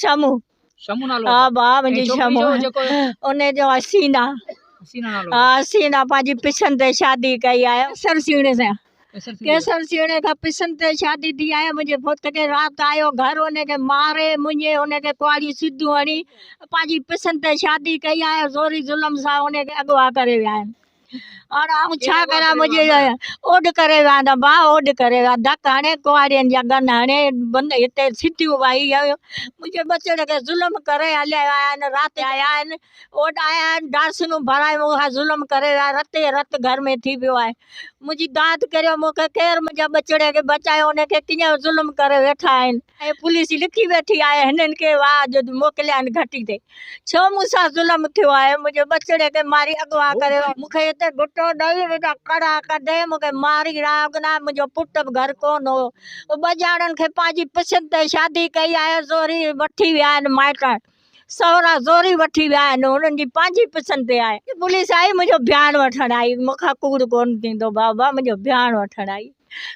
شمو. شمو نالو ها اٿس. ڀاء ۽ منهنجي ڇوڪري شمو جو جيڪو ان جو حسينا. حسينا نالو ها اٿس. حسينا پنهنجي پسند تي شادي ڪئي آهي ڪيسر سيڻي سان. ڪيسر سيڻي. ڪيسر سيڻي کان پسند تي شادي ٿي آهي منهنجي پٽ کي رات آيو گهر ان کي ماري منهنجي ان کي ڪهاڙيون سڌيون هڻي پنهنجي پسند تي شادي ڪئي آهي زوري ظلم سان ان کي اغوا ڪري ويا آهن. هاڻ آئون ڇا ڪريان منهنجي اوڏ ڪري ويا آهن ڀاء اوڏ ڪري ويا ڌڪ هڻي ڪهاڙين جا ڳن هڻي بند هتي سڌيون وهي ويون منهنجي ٻچڙي کي ظلم ڪري هليا ويا آهن رات آيا آهن اوڏ آيا آهن ڊارسنون ڀرائي مون کان ظلم ڪري ويا رت ئي رت گهر ۾ ٿي پيو آهي منهنجي داد ڪريو مون کي ڪير منهنجا ٻچڙي کي بچايو ان کي ڪيئن ظلم ڪري ويٺا آهن ۽ پوليس لکي ويٺي آهي هنن کي واهه جو موڪليا آهن گهٽي تي ڇو مون سان ظلم ٿيو آهي منهنجي ٻچڙي کي ماري اغوا ڪري ويا مون کي هتي گهٽو ڏئي وڏا ڪڙا ڪڍي مون کي ماري راڳنا منهنجو پٽ به گهر ڪونه هو ٻه ڄاڻن کي پنهنجي پسند تي شادي ڪئي آهي زوري وٺي ويا آهن مائٽ سهرا زوري وٺي ويا آهن انهن جي پنهنجي پسند تي آهي. پوليس آئي منهنجو بيان وٺڻ آئي مون کان ڪوڙ ڪونه ٿيندو بابا منهنجو بيان وٺڻ آئي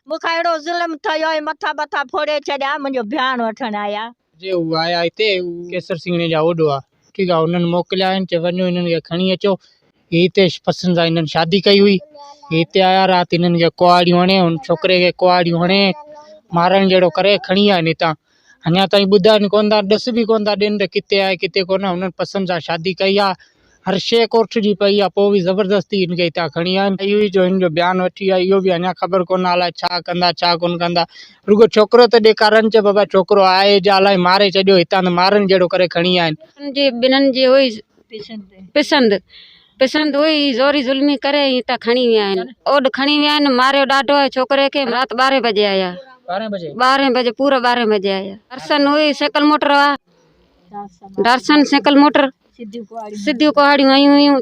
مون کان اهڙو ظلم ٿيو ۽ مٿا ٻٿا ڦوڙي ڇڏيا منهنجو بيان وٺڻ آيا. جي هو آيا هتي هو ڪيسر سيڻي جا اوڏ هئا ٺيڪ آ انهن موڪليا آهن چي وڃو انهن کي کڻي اچو هي هتي پسند سان انهن شادي ڪئي هئي هي هتي آيا رات انهن کي ڪهاڙيون هڻي ان ڇوڪري کي ڪهاڙيون هڻي مارڻ جهڙو ڪري کڻي آيا آهن هتان اڃا تائين ٻڌائن ڪونه ٿا ڏس به ڪونه ٿا ڏين ته ڪٿي آهي ڪٿي ڪونه هنن پسند سان شادي ڪئي آهي هر شيء ڪورٽ جي پئي آهي پوء به زبردستي هن کي هتان کڻي آيا آهن. اهو ئي جو هن جو بيان وٺي ويا اهو به اڃا خبر ڪونه الائي ڇا ڪندا ڇا ڪونه ڪندا رڳو ڇوڪرو ته ڏيکارن چي بابا ڇوڪرو آهي جا الائي ماري ڇڏيو هتان ته مارڻ جهڙو ڪري کڻي آيا آهن. جي ٻنهن جي هئي پسند پسند هئي زوري ظلمي ڪري ۽ هتان کڻي ويا آهن اوڏ کڻي ويا آهن ماريو ڏاڍو آهي ڇوڪري کي رات ٻارهين بجي آيا ٻارهين بجي پورا ٻارهين بجي آيا ڊارسن هئي سائيڪل موٽر هئا ڊارسن سائيڪل موٽر سڌيون ڪهاڙيون هنيون هيون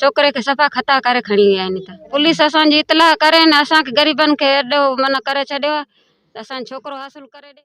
ڇوڪري کي صفا خطا ڪري کڻي ويا آهن هتان پوليس اسان جي اطلاع ڪري نه اسان کي غريبن کي ايڏو معنيٰ ڪري ڇڏيو آهي اسان جو ڇوڪرو حاصل ڪري ڏي.